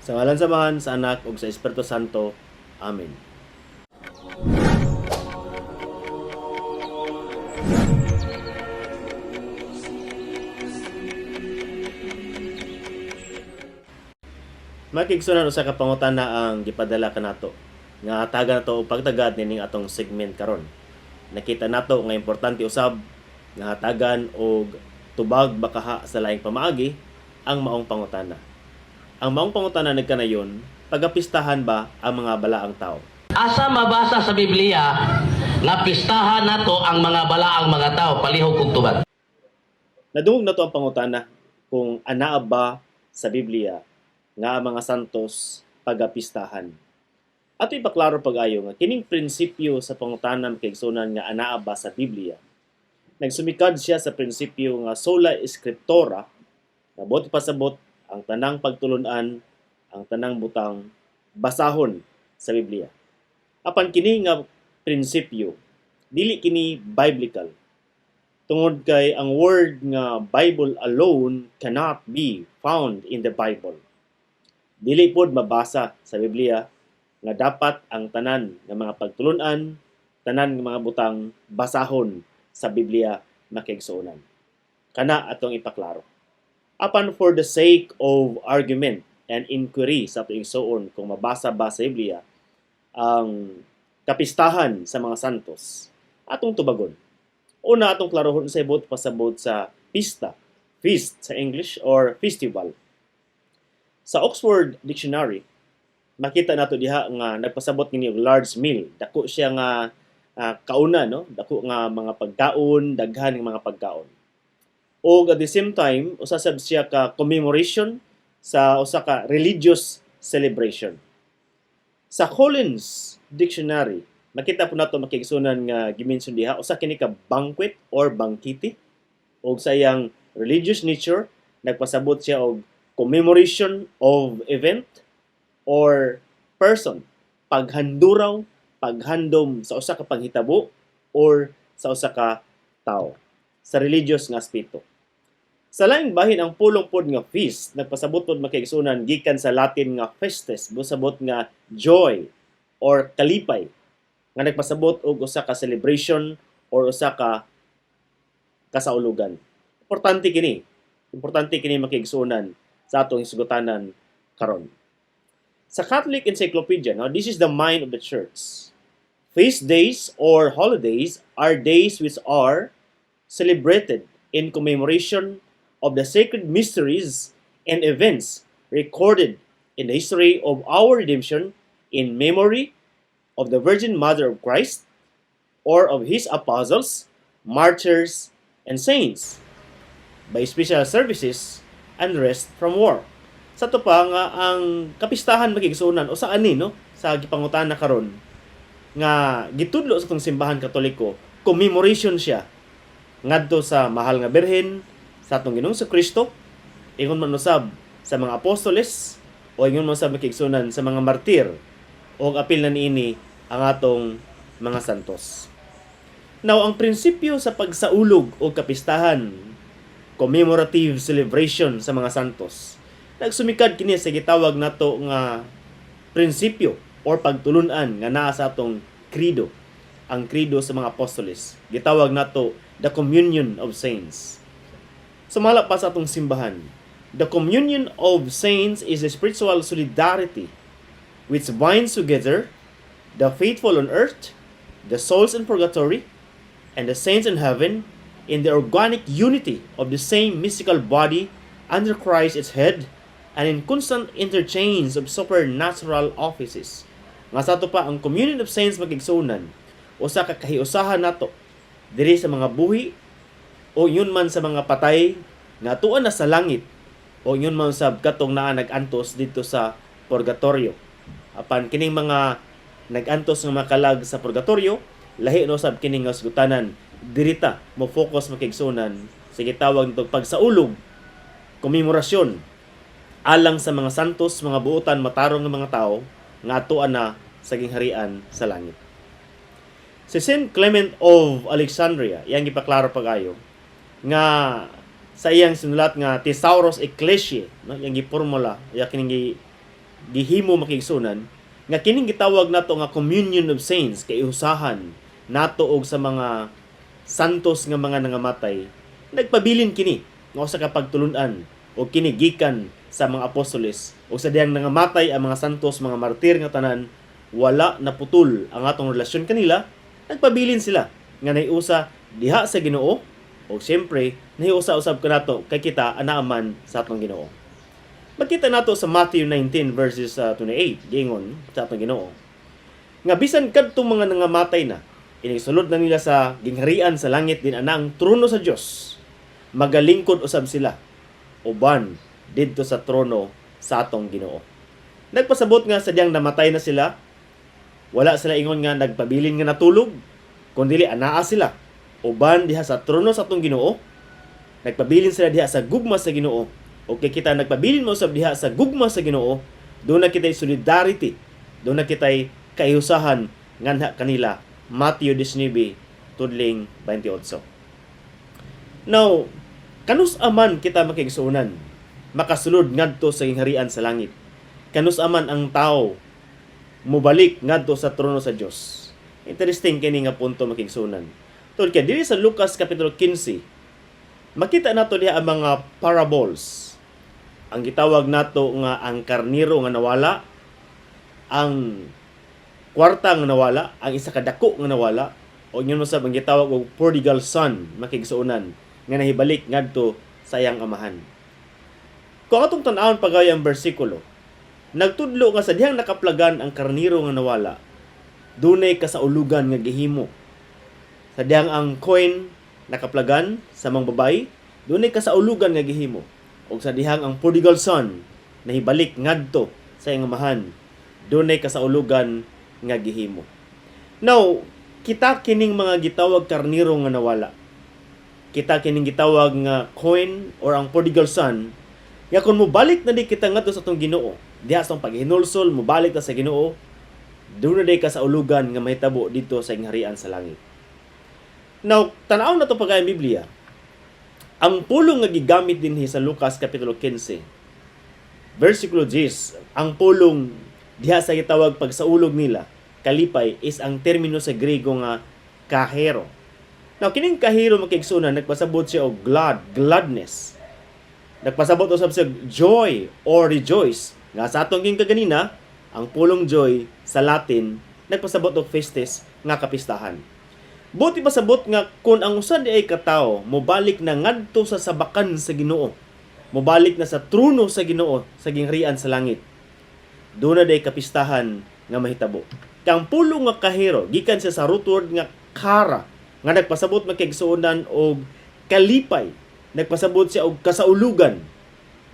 Sa ngalan sa Amahan, sa Anak ug sa Espiritu Santo. Amen. Makigsunan, usa ka pangutana ang gipadala kanato nga hatagan nato og pagtagad nining atong segment karon. Nakita nato nga importante usab nga hatagan og tubag bakaha sa laing pamaagi ang maong pangutana. Ang maong pangutana nagkanayon, pagapistahan ba ang mga balaang tao? Asa mabasa sa Biblia nga pistahan nato ang mga balaang mga tao? Palihog kog tubag. Nadungog nato ang pangutana kung anaa ba sa Biblia nga ang mga santos pagapistahan. Ato ipaklaro pag-ayo nga kining prinsipyo sa pangutana, makaigsunan, nga anaa ba sa Biblia, nagsumikad siya sa prinsipyo nga sola scriptura, nga buot pasabot ang tanang pagtulunan, ang tanang butang basahon sa Biblia. Apan kini nga prinsipyo, dili kini biblical tungod kay ang word nga Bible alone cannot be found in the Bible. Dili pod mabasa sa Biblia nga dapat ang tanan nga mga pagtulunan, tanan nga mga butang basahon sa Biblia, makigsuonan. Kana atong ipaklaro. Apan for the sake of argument and inquiry sa atong igsuon kung mabasa ba sa Biblia ang kapistahan sa mga santos, atong tubagon. Una, atong klarohon sa buot pasabot sa pista, feast sa English or festival. Sa Oxford Dictionary, makita nato diha nga nagpasabot kini og large meal. Dako siya nga kauna, no? Dako nga mga pagkaon, daghan nga mga pagkaon. Og at the same time, usa sab siya ka commemoration sa usa ka religious celebration. Sa Collins Dictionary, makita po nato, makigsunan, nga gimension diha usa kini ka banquet or bangkete, og sa iyang religious nature nagpasabot siya og commemoration of event or person, paghanduraw, paghandom sa usa ka panghitabo or sa usa ka tawo sa religious nga aspeto. Sa laing bahin, ang pulong pod nga feast nagpasabot pod, makigsunan, gikan sa Latin nga festes, busabot nga joy or kalipay, nga nagpasabot og usa ka celebration or usa ka kasaulugan. Importante kini. Importante kini, makigsuonan, sa atong hisgutanan karon. Sa Catholic Encyclopedia, no, this is the mind of the Church. Feast days or holidays are days which are celebrated in commemoration of the sacred mysteries and events recorded in the history of our redemption, in memory of the Virgin Mother of Christ or of His apostles, martyrs, and saints, by special services and rest from work. Sa ato pa nga ang kapistahan, makigsuonan, o sa ani, no, sa gipangutana karon nga gitudlo sa atong Simbahan Katoliko, commemoration siya ngadto sa Mahal nga Birhen sa atong Ginoong Kristo, ingon man usab sa mga apostoles o ingon man usab, makigsuonan, sa mga martir, o apil na niini ang atong mga santos. Now, ang prinsipyo sa pagsaulog o kapistahan, commemorative celebration sa mga santos, nagsumikad kini sa gitawag nato nga prinsipyo or pagtulunan nga naa sa atong credo, ang credo sa mga apostoles. Gitawag nato the communion of saints. Sumala pa sa atong simbahan, the communion of saints is a spiritual solidarity which binds together the faithful on earth, the souls in purgatory, and the saints in heaven in the organic unity of the same mystical body under Christ its head and in constant interchange of supernatural offices. Nga sa ato pa, ang communion of saints, makigsuonan, usa ka kahiusahan nato diri sa mga buhi o yun man sa mga patay nga tuan na sa langit o yun man sa katong naa nag-antos dito sa purgatorio. Apan kining mga nag-antos nga makalag sa purgatorio, lahi no sab kining nga sugutanan. Dirita mo focus, makigsunan, sa gitawag nitong pagsaulog, komemorasyon alang sa mga santos, mga buotan matarong nga mga tao nga atuan na sa gingharian sa langit. Si Saint Clement of Alexandria, iyang gipaklaro pag-ayo nga sa iyang sinulat nga Thesaurus Ecclesiae, no, iyang gipormula, iya kining gi gihimo, makigsunan, nga kining gitawag nato nga communion of saints, kay usahan nato og sa mga santos nga mga nangamatay, nagpabilin kini nga usa ka pagtulun-an o kini gikan sa mga apostoles. O sa diyang nangamatay ang mga santos, mga martir nga tanan, wala naputol ang atong relasyon kanila. Nagpabilin sila nga nahiusa diha sa Ginoo o siyempre nahiusa usab kanato kay kita anaaman sa atong Ginoo. Makita nato sa Matthew 19 verses 28, giingon sa atong Ginoo nga bisan kadtong mga nangamatay na, inisulod na nila sa gingharian sa langit din anang trono sa Dios, magalingkod usab sila uban didto sa trono sa atong Ginoo. Nagpasabot nga sa diyang namatay na sila, wala sila ingon nga nagpabilin nga natulog, kundili anaa sila uban diha sa trono sa atong Ginoo. Nagpabilin sila diha sa gugma sa Ginoo. O kay kita nagpabilin mo usab diha sa gugma sa Ginoo, duna kitay solidarity, duna kitay kaihusahan nganha kanila. Matthew 19 tudling 28. Now, kanus aman kita, makigsuonan, makasulod ngadto sa gingharian sa langit? Kanus aman ang tao mubalik ngadto sa trono sa Dios? Interesting kini nga punto, makigsuonan. Tungod kay diri sa Lucas kapitulo 15, makita nato diha ang mga parables. Ang gitawag nato nga ang karniro nga nawala, ang kwarta nga nawala, ang isa ka dako nga nawala, o ingon mo sa ang gitawag og prodigal son, makigsuonan, nga nahibalik ngadto sa iyang amahan. Kung atong tan-awon pagay ang bersikulo, nagtudlo nga sa dihang nakaplagan ang karniro nga nawala, dunay kasaulugan nga gihimo. Sa dihang ang coin nakaplagan sa mang babay, dunay kasaulugan nga gihimo. Og sa dihang ang prodigal son nahibalik ngadto sa iyang amahan, dunay kasaulugan nga gihimo. Now, kita kining mga gitawag karniro nga nawala. Kita kining gitawag nga coin or ang prodigal son, nga kung mobalik na di kita ngadto sa atong Ginoo, diha sa atong paghinulsol, mobalik ta sa Ginoo, duna day kasaulugan nga mahitabo dito sa gingharian sa langit. Now, tan-aw na to pagay ang Biblia. Ang pulong nga gigamit dinhi sa Lucas kapitulo 15, versikulo 10, ang pulong diha sa gitawag pagsaulog nila, kalipay, is ang termino sa Grego nga kahero. Now, kining kahero, makigsunan, nagpasabot siya og glad, gladness. Nagpasabot usab siya joy or rejoice. Nga sa atong ging kaganina, ang pulong joy sa Latin nagpasabot og festes nga kapistahan. Buti pasabot nga kung ang usa di ay katawo mobalik na ngadto sa sabakan sa Ginoo, mobalik na sa trono sa Ginoo sa gingharian sa langit, duna day kapistahan nga mahitabo. Kang pulong nga kahero gikan siya sa root word nga kara nga nagpasabot, makigsuonan, og kalipay, nagpasabot siya og kasaulugan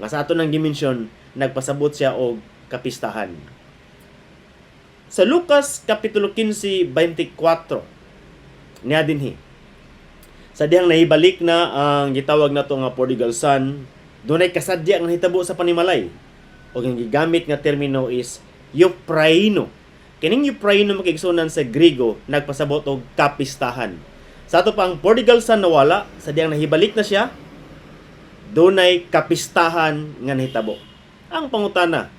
nga sa ato nang dimensyon nagpasabot siya og kapistahan. Sa Lucas kapitulo 15:24 niya dinhi, sa dihang nahibalik na ang gitawag nato nga prodigal son, dunay kasadya nga nahitabo sa panimalay o ang gigamit nga termino is eupraino. Kining eupraino, makigsunan, sa Griego nagpasabot og kapistahan. Sa ato pa ang prodigal son nawala, sa dihang nahibalik na siya, dunay kapistahan nga nahitabo. Ang pangutana,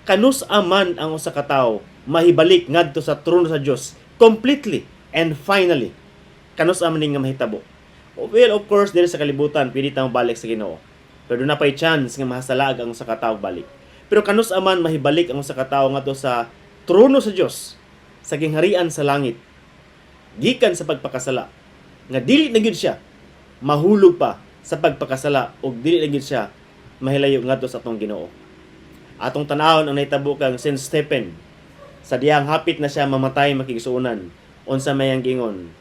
kanus aman ang usa ka tawo mahibalik ngadto sa trono sa Dios completely and finally? Kanus aman ni nga mahitabo? Well, of course, diri sa kalibutan pwede tang balik sa Ginoo, pero duna pay chance nga mahasalag ang usa ka tawo balik. Pero kanus aman mahibalik ang usa ka tawo ngadto sa trono sa Dios sa gingharian sa langit gikan sa pagpakasala, nga dili na gyud siya mahulog pa sa pagpakasala ug dili na gyud siya mahilayo ngadto sa atong Ginoo? Atong tan-awon ang nahitabo kang Saint Stephen sa diyang hapit na siya mamatay, makigsuonan. Unsa may ang giingon?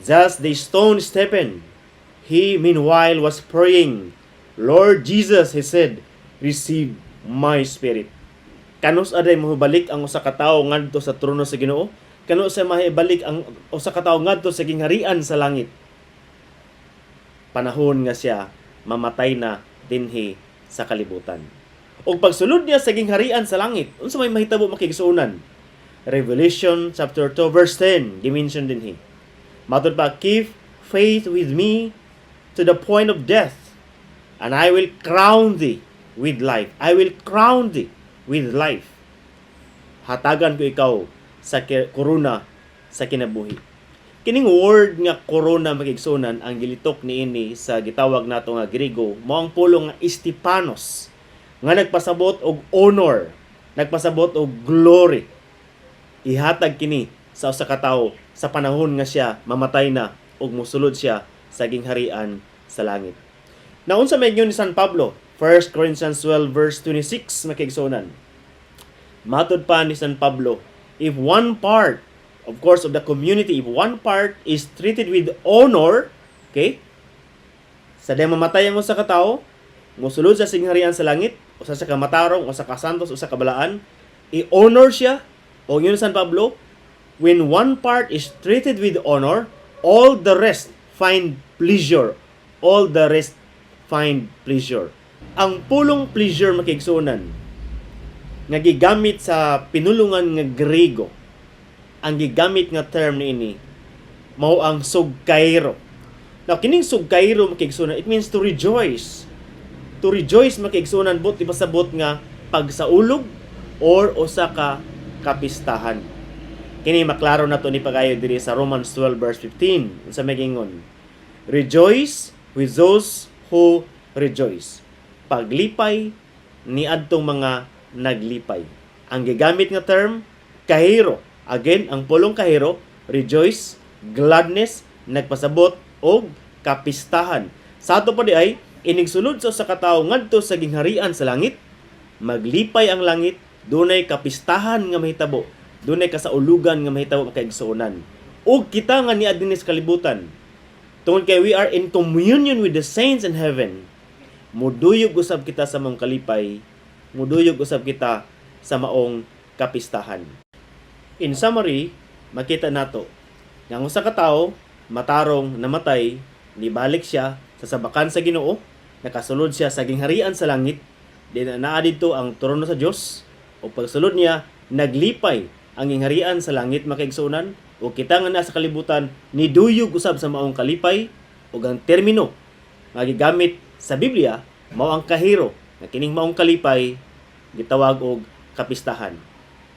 "Just they stoned Stephen. He meanwhile was praying. 'Lord Jesus,' he said, 'receive my spirit.'" Kanus aday mohibalik ang usa ka tawo ngadto sa trono sa Ginoo? Kanus sa mahibalik ang usa ka tawo ngadto sa gingharian sa langit? Panahon nga siya mamatay na dinhi sa kalibutan. Ug pagsulod niya sa gingharian sa langit, unsa may mahitabo, makigsuonan? Revelation chapter 2 verse 10, gimension dinhi. Matod pa, "Keep faith with me to the point of death, and I will crown thee with life." I will crown thee with life. Hatagan ko ikaw sa korona sa kinabuhi. Kining word nga korona, mga kaigsuonan, ang gilitok niini sa gitawag nato nga Griego mao ang pulong nga Estepanos nga nagpasabot og honor, nagpasabot og glory. Ihatag kini sa usa ka tawo sa panahon nga siya mamatay na ug mosulod siya sa gingharian sa langit. Naunsa may ni San Pablo? 1 Corinthians 12 verse 26, mga kaigsuonan. Matod pa ni San Pablo, if one part, of course, of the community, if one part is treated with honor, okay? Sa di mamatay ang usa ka tawo, mosulod sa gingharian sa langit, usa sa ka matarong, usa ka santos, usa ka balaan, i-honor siya, o yun San Pablo, when one part is treated with honor, all the rest find pleasure. All the rest find pleasure. Ang pulong pleasure, mga kaigsuonan, nga gigamit sa pinulungan nga Grego, ang gigamit nga term niini mao ang sugkairo. Now, kining sugkairo, mga kaigsuonan, it means to rejoice. To rejoice, mga kaigsuonan, but ipasabot nga pagsaulog or usa ka kapistahan. Kini maklaro na to ni pagayo diri sa Romans 12 verse 15. Unsa may gingon? Rejoice with those who rejoice. Paglipay ni adtong mga naglipay. Ang gigamit nga term, kahiro. Again, ang pulong kahiro, rejoice, gladness, nagpasabot og kapistahan. Sa ato pa di ay inigsulod sa usa ka tawo ngadto sa gingharian sa langit, maglipay ang langit, dunay kapistahan nga mahitabo, dunay kasaulugan nga mahitabo, mga kaigsuonan. Ug kita nga niadto dinhi sa kalibutan, tungod kay we are in communion with the saints in heaven, muduyog usab kita sa maong kalipay, muduyog usab kita sa maong kapistahan. In summary, makita nato nga ang usa ka tawo matarong namatay, nibalik siya sa sabakan sa Ginoo, nakasulod siya sa gingharian sa langit, di na naa didto ang trono sa Dios, o pagsulod niya naglipay ang gingharian sa langit, mga kaigsuonan, o kita nga nasa kalibutan niduyog usab sa maong kalipay, ug ang termino nga gigamit sa Biblia mao ang kahiro nga kining maong kalipay gitawag og kapistahan.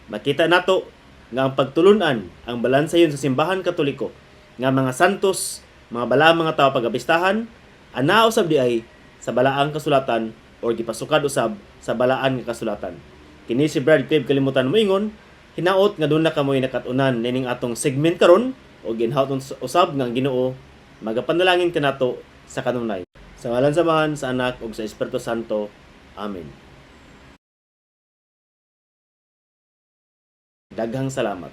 Makita nato nga ang pagtulunan, ang balansayon sa Simbahan Katoliko nga mga santos, mga balaang mga tao pagapistahan, ana usab di ay sa balaang kasulatan or gipasukad usab sa balaan nga kasulatan. Kini si Brad Clive kalimutan moingon, hinaot nga duna kamoy nakat-unan nining atong segment karon o ginhaot usab nga ang Ginoo magapanalangin kanato sa kanunay. Sa ngalan sa Amahan, sa Anak ug sa Espiritu Santo. Amen. Daghang salamat.